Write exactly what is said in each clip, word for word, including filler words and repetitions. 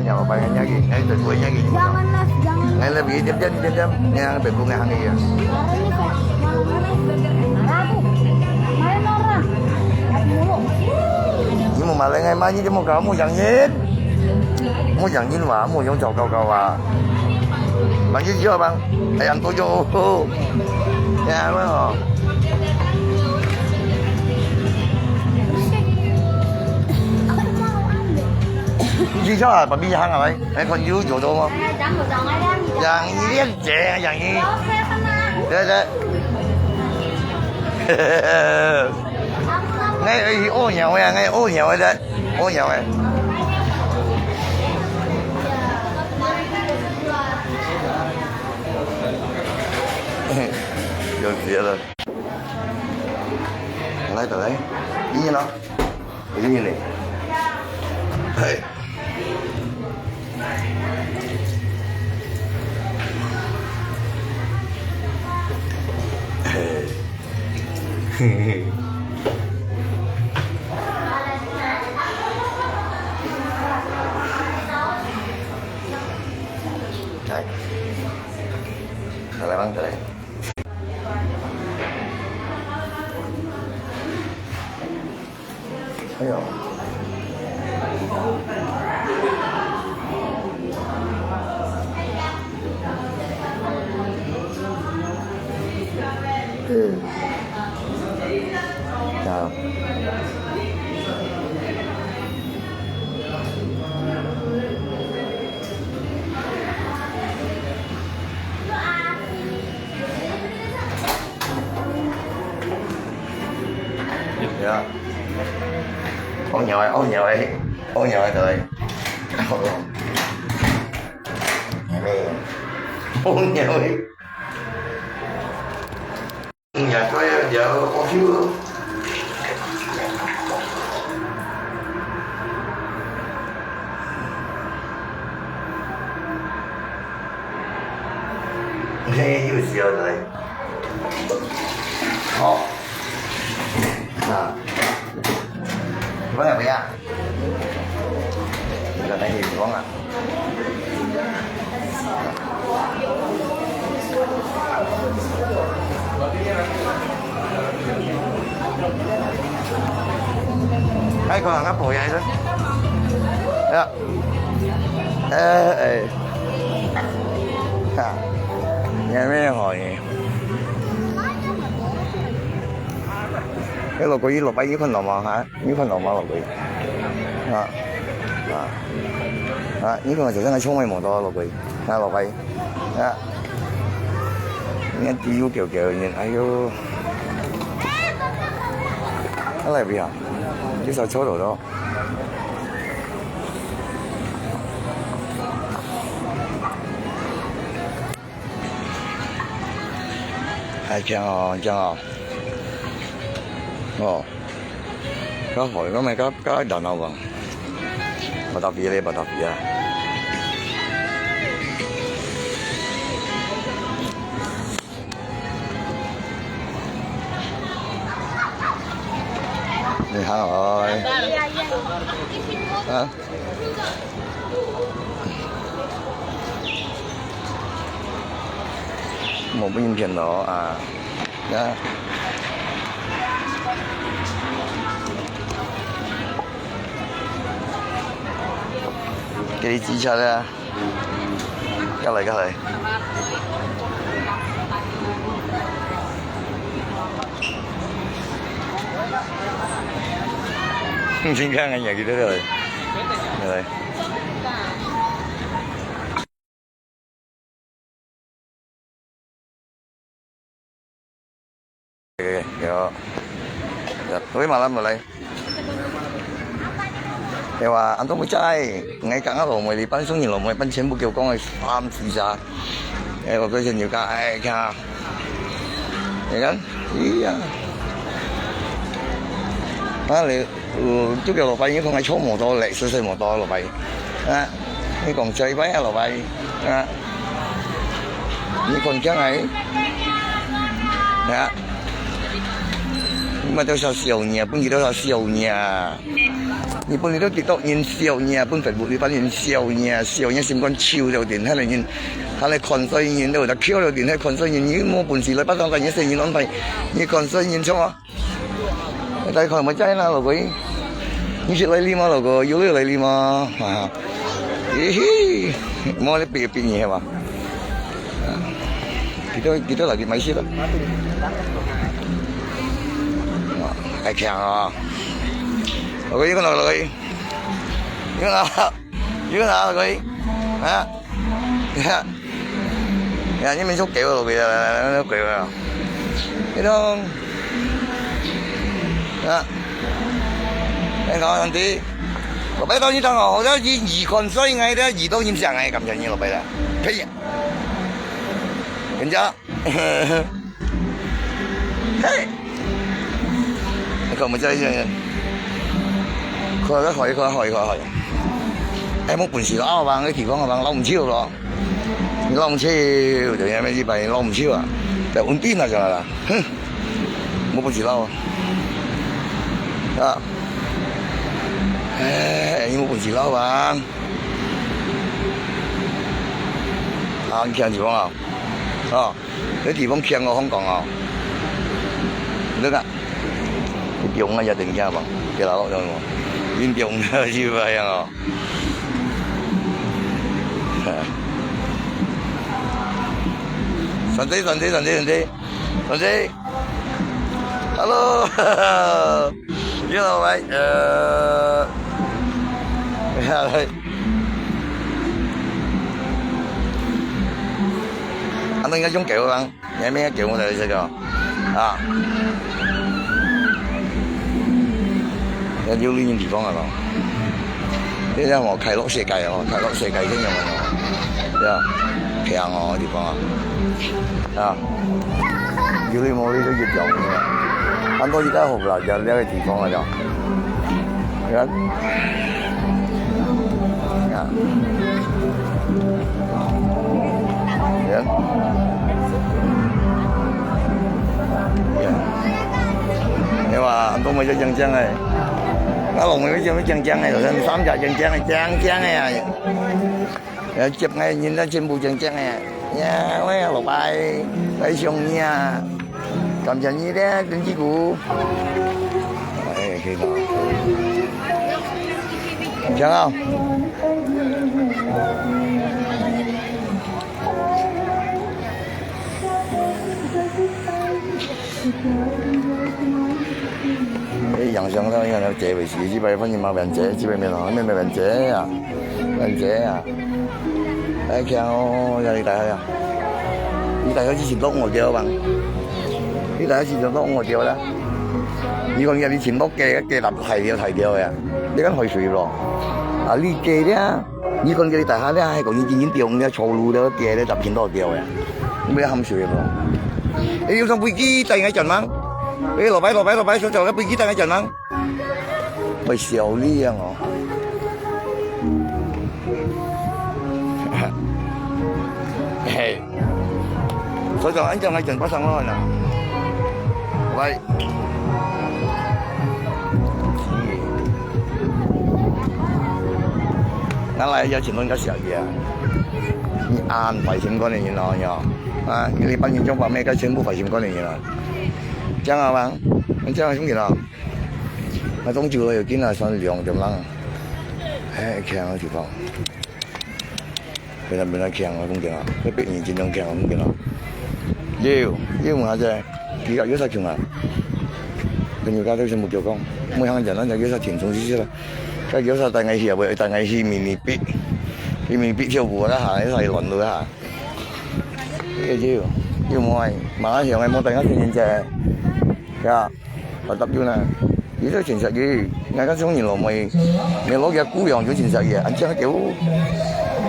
Ya, apa yang nyaki? Ngai tak buat nyaki. Jangan, Nas, jangan. Ngai lebih diam, diam, diam, diam. Yang tak buat ngai hang ya. Parah nih, Feb. Jangan, Nas. Parah tuh. Main orang. Lihat mulu. Ni mau malah ngai mani dia mau kamu yang ni. Mau yang ni mah, mau yang jauh kau kau ah. Bang ni dia bang. Ayam tu jauh. Ya, mana? Aku mau ambil. Ni siapa? Bang ni hang apa? 哎，看有做到無？养鱼链接，养鱼。对对。哎，哎，屙尿啊，哎，屙尿啊，屙尿啊。有节了。来，再来，你呢？ Ini ni. Hai. Hai. Hai. Kalau bang, kalau. 哎呦。嗯。啊。呀。屙尿个，屙尿个，屙尿个，對。屙尿个。嗯，也可以，也OK咯。OK，又是要来。好。啊。不要不要。 你看那些鱼缸啊。哎，看看，看，看一下。呀。哎，哎。哈。你还没好呢。哎，老哥，你老板，你看到吗？哈？ 你看到嗎，老弟？啊，啊，啊，你看就像个聰明無到，老弟，啊，老弟，啊，你看豬油狗狗呢，哎喲，啊，來不要，你少抽到咯。 還靚哦，靚哦。哦，較好，講咩較，較熱鬧吧。Batavia咧，Batavia。你好，啊？ 無影片咯啊！呀。給你指一下啦。過來，過來。你先看看，你還記得過來。過來。 有。有，會馬上過來。對哇，安到會在，𠊎講啊，老妹，你半生人老妹，半全部給我講个三四隻。哎，我過去牛角，哎，看啊。你看，哎呀。啊，你 有，就叫老闆，你看𠊎坐無到咧，實在無到，老闆。啊，你講這一擺啊，老闆。啊，你看這樣啊。啊，你買多少小魚啊，分佢多少小魚啊。日本裡肚幾多人笑你啊，分Facebook裡班人笑你啊，笑你心肝臭了定，還來人，還來看衰人，都有得笑了定，還看衰人，你無本事來，不當个人生人安排，你看衰人創啊！大家看，莫再啦，老哥，你識來哩嘛，老哥，有來哩嘛，啊，嘿嘿，莫來逼逼你係嘛？啊，幾多幾多來去買食啦？啊，太強啊！老哥，你看到老哥，你看到？ 你个哪个？啊？呀，呀，你们做狗了，别了，来来来，狗了。你讲，啊？你讲兄弟，老板到你当好，好像你耳看衰，应该的耳朵音响哎，感谢你老板了，可以。人家 嘿！你看我們這一些人，看來好一看，好一看，好一看。哎，無本事撈啊，這地方啊，撈毋著咯。撈毋著，就因為這擺撈毋著啊，就穩定啊，就係啦。哼，無本事撈啊。啊，哎，無本事撈啊。啊，你看地方啊，啊。 這地方強哦，香港哦。你看，你中啊，也真強嘛，別老了，你中啊，是不一樣哦。算這，算這，算這，算這，算這。Hello，你好，喂，呃，你好，喂。啊，那應該用給我嗎？ 你還沒給我的這個啊？要溜離地方啊咯。這叫什麼？開樂世界哦，開樂世界這樣哦。對啊，強哦，地方啊。啊，有理無理都一條命啊。很多一個好不了，這這個地方啊，叫。你看。 啊。行。行。你話，都無只靚靚个。啊，龍尾只靚靚个，就算三隻靚靚个，靚靚个啊。 呃，接个人都全部靚靚个。呀，喂，老伯，來相你啊！感謝你咧，登記股。哎，可以了。強啊！哎，影相到，你看，這位是，這擺反正麻煩這，這擺無咯，無麻煩這啊。 恁濟啊！哎，強哦，壓力大啊！你大概是落雨掉吧？你大概是落雨掉啦？你講你尋屋个，个搭大條大條个啊？你敢會水咯？啊，你个咧？你講个你大下咧，還講你今日中了草路了，个咧搭尋落掉个，你要喊水咯？哎，有上飛機帶𠊎轉嗎？哎，老伯，老伯，老伯，小小个飛機帶𠊎轉嗎？ 會笑你啊哦。嘿，所以講，恁樣來講，不上岸啊。喂。𠊎來邀請問一下小姐啊，你恁壞心肝个人哦，你哦，啊，你一般人中把妹該全部壞心肝个人啊，這樣好嗎？你這樣兄弟啊？ 啊，當久了，有見啊，算兩點零。哎，強个地方。非常非常強个風景啊，這邊已經當強个風景了。有，有問下子，佢个有啥強啊？朋友家都全部叫講，每項人咱就有啥強，總之係啦。該有啥帶𠊎去啊，會帶𠊎去迷你壁，去迷你壁跳舞啊，下，下亂路下。有，有，有無愛？馬來西亞个無帶𠊎去人家，呀。 啊，答應啦。你都真實个，𠊎个種人老妹，你老家姑娘就真實个，恁樣个哦。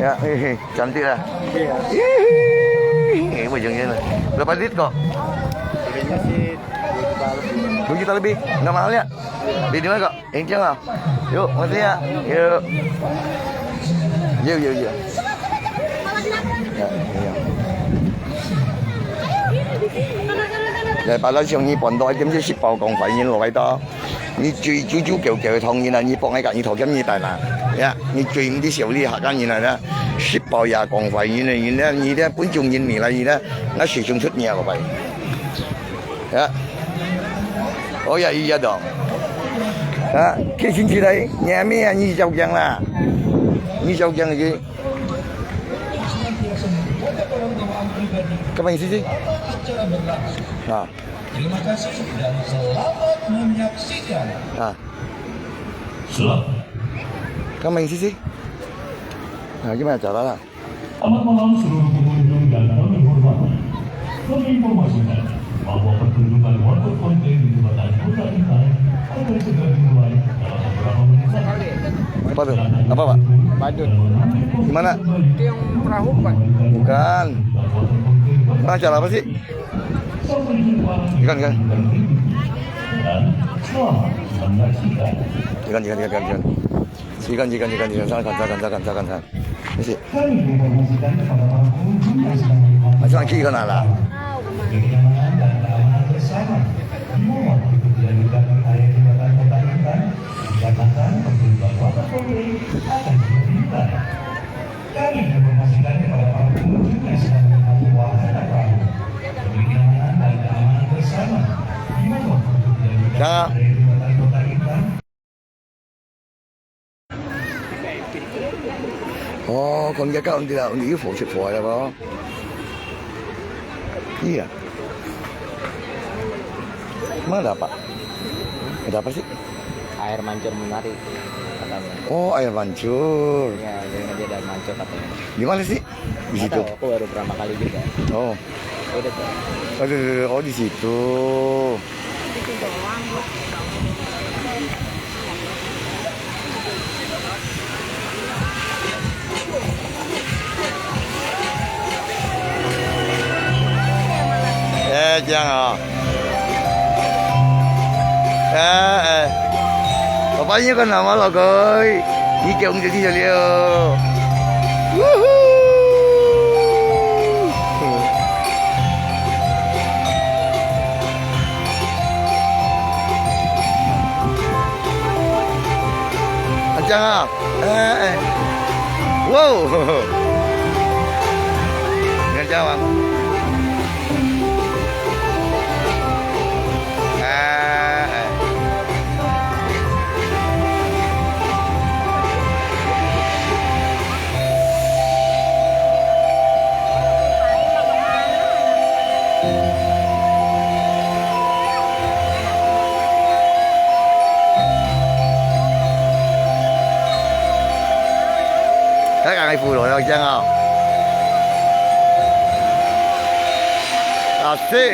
呀，嘿嘿，真的啦。嘿嘿，我承認了。Berapa duit ko? Dua juta lebih. Nggak mahal ya? Di mana ko? Yang ciang ah. Yuk, makasih ya. Yuk. Yuk, yuk, yuk. Ya, ya. 來，把咱上年搬到一點就食飽講，歡迎落來到。你嘴啾啾叫叫个唐人啊，你幫𠊎講，你討厭你大啦，呀，你嘴毋知小李客家人啊，食飽夜講話人啊，人啊，你這本種人你啦，你啦，𠊎時常出名个吧，呀，哦呀，一樣的，啊，開心起來，你阿妹啊，你照鏡啦，你照鏡去，幹嘛你試試？啊。Terima kasih dan selamat menyaksikan. Ah. Selamat. Kan main sisi. Nah, gimana caranya? Selamat malam seluruh pengunjung yang kami hormati. Kami informasikan bahwa pertunjukan water fountain di jembatan Kota Intan akan segera dimulai dalam beberapa menit lagi. Apa tu? Apa, Pak? Badut. Di mana? Itu yang perahu, bukan? Bukan. Mana cara apa sih? Ikan, ikan. Ikan, ikan, ikan, ikan, ikan. Ikan, ikan, ikan, ikan. Sakan, sakan, sakan, sakan, sakan. Isi. Masih lagi ikan ada. Dikarenakan pertunjukan water fountain akan segera dimulai. Kami menginformasikan kepada para pengunjung yang sedang menikmati wahana perahu, demi kenyamanan dan keamanan bersama, dimaklum untuk tidak menggunakan area jembatan Kota Intan. Oh, kon kaka undi la, undi yu fo chit fo ya ba. Iya. Mana dapat? Ada apa sih? Air mancur menarik, katanya. Oh, air mancur. Iya, jadi dia ada air mancur katanya. Di mana sih? Di situ. Nggak tahu, aku baru pertama kali juga. Oh. Udah tuh. Aduh, aduh, aduh, oh, di situ. Eh, 这样啊。哎，哎。Bapa, ini kan nama lo, Koy? Ini kaya ung jadi jadi lo. Woohoo! Ancang ah. Eh, eh. Wow. Dengan jawang. Eh, eh. Các bạn hãy phù hộ cho Giang không? À, sí.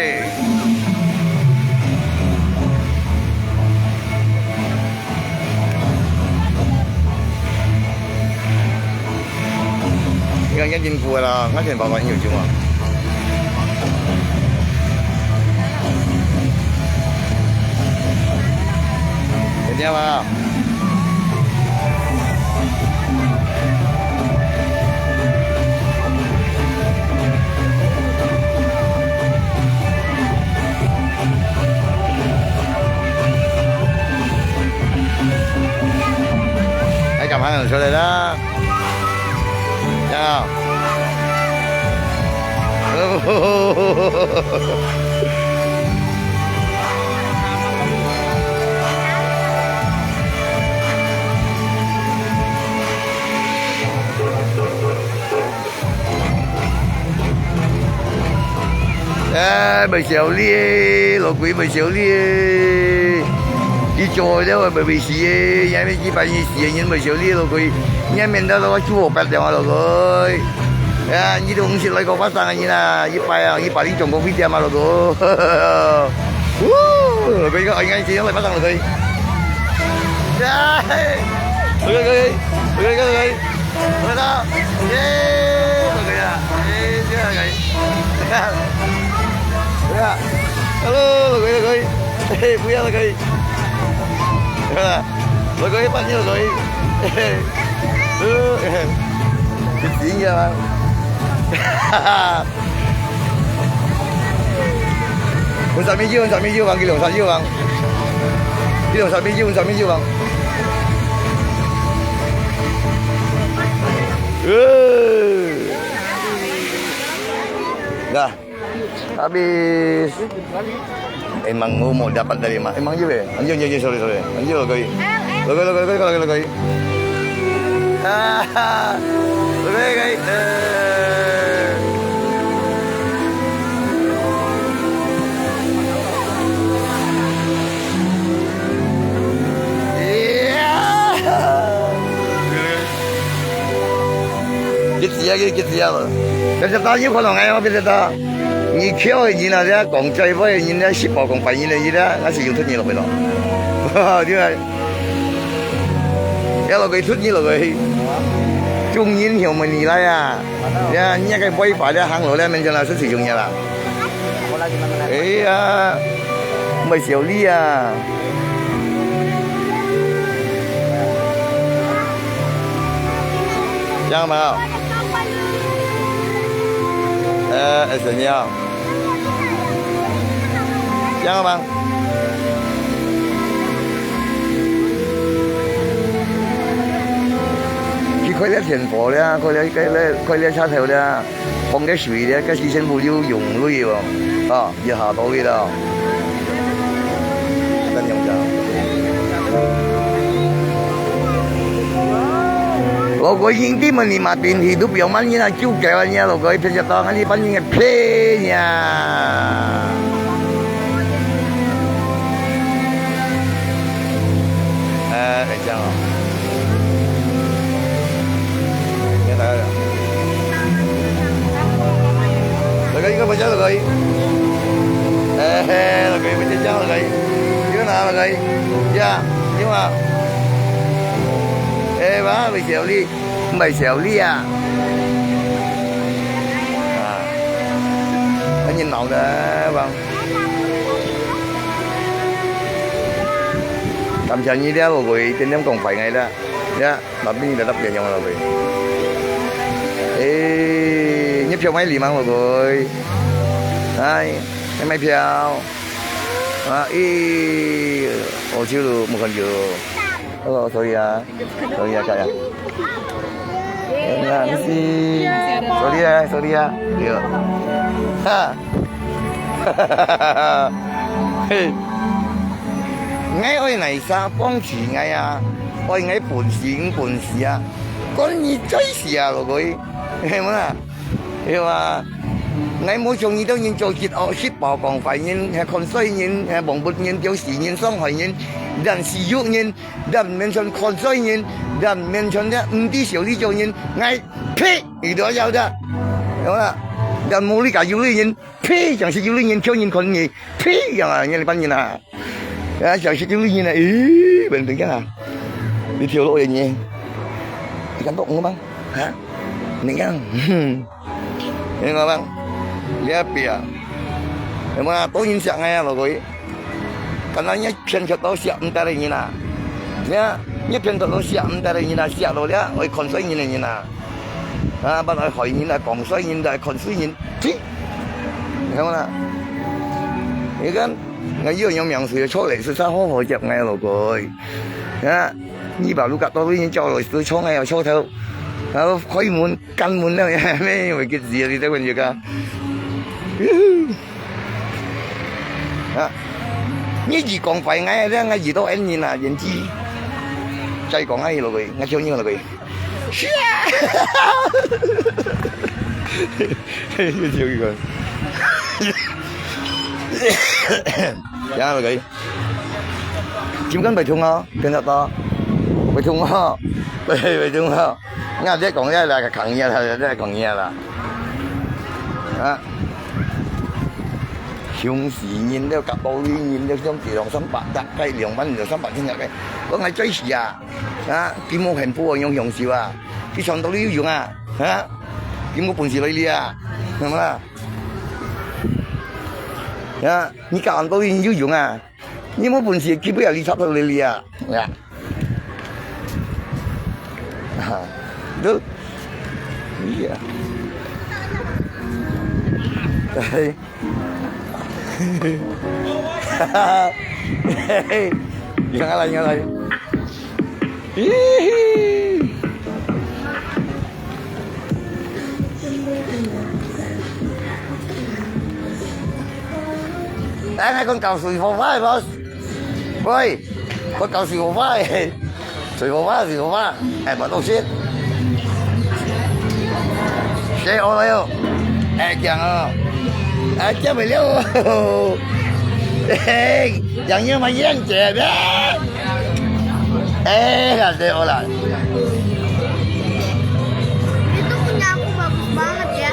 Ikan ikan jin kuat lah, nggak sih bawa ini cuma. Jadi apa? Ai, kam hang sudah dah. Ya. Ê, mười triệu đi, lô quỷ mười triệu đi. Đi chùa đó mà mười triệu đi, nhà mình chỉ phải mười triệu, nhưng mười triệu đi lô quỷ. Nhà mình đó là chùa bẹt đó mà lô quỷ. À, đi đông xịt lại có phát sang anh nè, đi phải à, đi phải đi trồng có video mà lô quỷ. Woo, lô quỷ có anh anh chị lại phát sang lô quỷ. Lô quỷ, lô quỷ, lô quỷ, lô quỷ. Hello. Yay, lô quỷ à. Yay, chưa lô quỷ. Hello, lô quỷ, lô quỷ. Hey, bùi lô quỷ. Lô quỷ, bắt nhiêu lô quỷ. Cái gì vậy? Ôn sa mi jiu, ôn sa mi jiu, bang kilo, ôn sa jiu, bang. Ini satu biji, satu biji, Bang. Eh. Dah. Habis. Emang mau dapat dari mana? Emang je, eh? Anjir, anjir, anjir, sorry, sorry. Anjir, lagi. Lagi, lagi, lagi, lagi, lagi. Ah, lagi, lagi. Eh. Iya. Gitu ya, gitu ya. Biasa tanya kalau ngai, biasa ta.你叫个人啊，你講嘴巴个人啊，食飽講飯人个人啊，還係有出你落去咯。對啊，要落去出你落去，眾人向問你來啊，呀，你个尾巴咧行路咧，面前啦，是最重要啦。哎呀，毋係小李啊。這樣嗎？呃，哎，怎樣？ 這樣嗎？去開了電火了，開了，開了，開了車頭了，放个水了，該時全部有用水哦，啊，也下到位了。等用一下。老哥，兄弟們，你嘛電器都不要慢，你那就給人家老哥一片就到，你把你个骗呀。 哎，哎，這樣哦。你看大家講。那個一個不加都可以。哎，嘿，那個一個加都可以。一個拿都可以。呀，你看。哎，哇，不小力。 毋係小李啊。啊，恁熱鬧个，哇。感謝你了，老哥，天天講壞𠊎了。呀，那邊个那邊用了，老哥。哎，你票買了嗎，老哥？哎，你買票？啊，咦，我就無看到。Hello，sorry啊。 Sorry啊，Kak啊。Nanti. Sorry啊，sorry啊。對。哈。嘿。𠊎愛哪儕幫助𠊎啊？愛𠊎本事，毋本事啊？管你最死啊，老哥。係無啦？對吧？𠊎無像你兜人做穡惡、食飽講壞人，還看衰人，還忘本人、丟死人、傷害人，連死肉人， 連面前看衰人，連面前這毋知小李做人，𠊎呸，你都要得，有啦，連無你家有的人，呸，像係有的人，叫人看你，呸，樣啊，你班人啊，啊，像係有的人啊，咦，問題啊，你跳落去呢，你敢講我嗎？哈？你看，哼。 你講，你也別啊，有無啊？多人惜𠊎啊，老哥。敢若你騙出到惜毋得个人啊，你啊，你騙出到惜毋得个人啊，惜落了，愛看衰人个人啊，啊，不愛害人啊，講衰人啊，看衰人，呸！你看啊，你看，𠊎又用名詞錯了，係啥好好接𠊎，老哥。啊，你把路搞到人叫了，是錯，𠊎要錯頭，然後開門。 關門了，也沒有个字，你再問一個。啊，你一講壞𠊎，這𠊎一到恩人啊，人知。再講啊，落去，𠊎叫你落去。是啊。又笑一個。呀，落去。 今天會痛哦，跟著到，會痛哦，會，會痛哦。𠊎在講呀啦，講呀啦，在講呀啦。啊，凶死人了，甲暴力人了，像這兩三百，大概兩萬兩三百千个，講還最死啊！啊，佢無幸福啊，用凶手啊，佢傳道理有用啊？啊，佢無本事來理啊，係嘛啦？啊，你甲暴力人有用啊？ 你無本事，基本上你插到你啊，呀。啊，都，你啊。嘿。嘿。你看，来，你看，来。咦嘿。哎，来讲搞水火花的，boss。喂，我搞水火花的。水火花，水火花。哎，把东西。谁哦哟？哎，讲哦。哎，讲不了哦。嘿嘿。 养牛嘛养姐咩？哎，那对了。Itu punya aku bagus banget ya.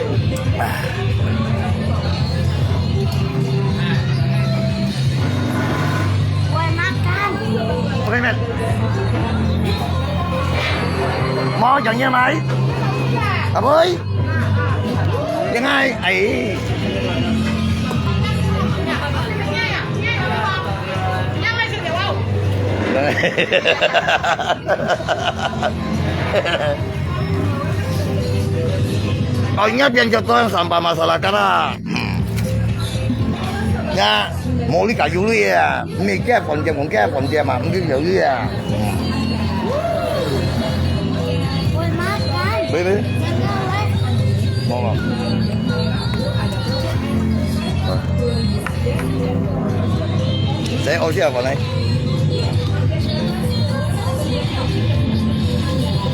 Gue makan. Oke, men. Mau yang ini, Mai? Aboy? Yang ai, ai. Oh, ini biar jatuh sampah masyarakat lah. Ya, mau li kayu li ya. Ini kayak konjak, konjak, konjak mah, mungkin jauh li ya. Gue makan. Boleh, boleh. Jangan, Wes. Mau, mau. Saya osi apa nih?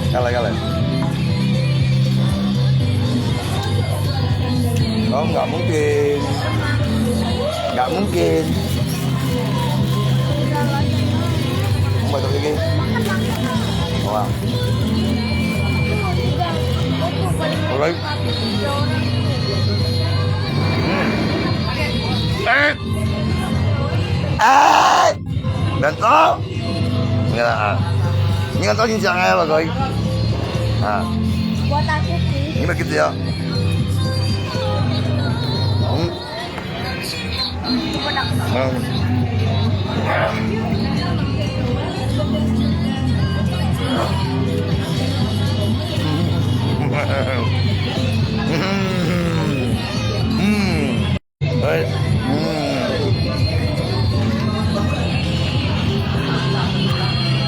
Kalah, kalah. Oh, nggak mungkin. Nggak mungkin. Mau masuk lagi? Wah. Alright. Hmm. Eh. Eh. Ganto. Ini kan tau cincang ya, Bagoy. Ha. Buat aku, Ki. Ini begitu ya. Hmm. Hmm. Hmm. Hmm. Ê, ừm.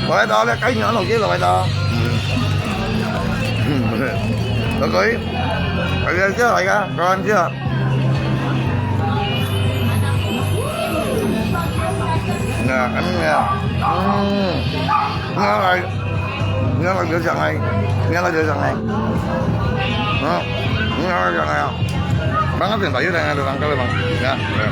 Lòi到，你雞肉落去，落到。嗯。嗯，OK。來，來，來，來，來，來。嗯，嗯，嗯。 你看來，你看來就上來，你看來就上來。嗯，你看來上來啊。Bang, apa yang tahu dengan orang kalau bang? Ya, ya.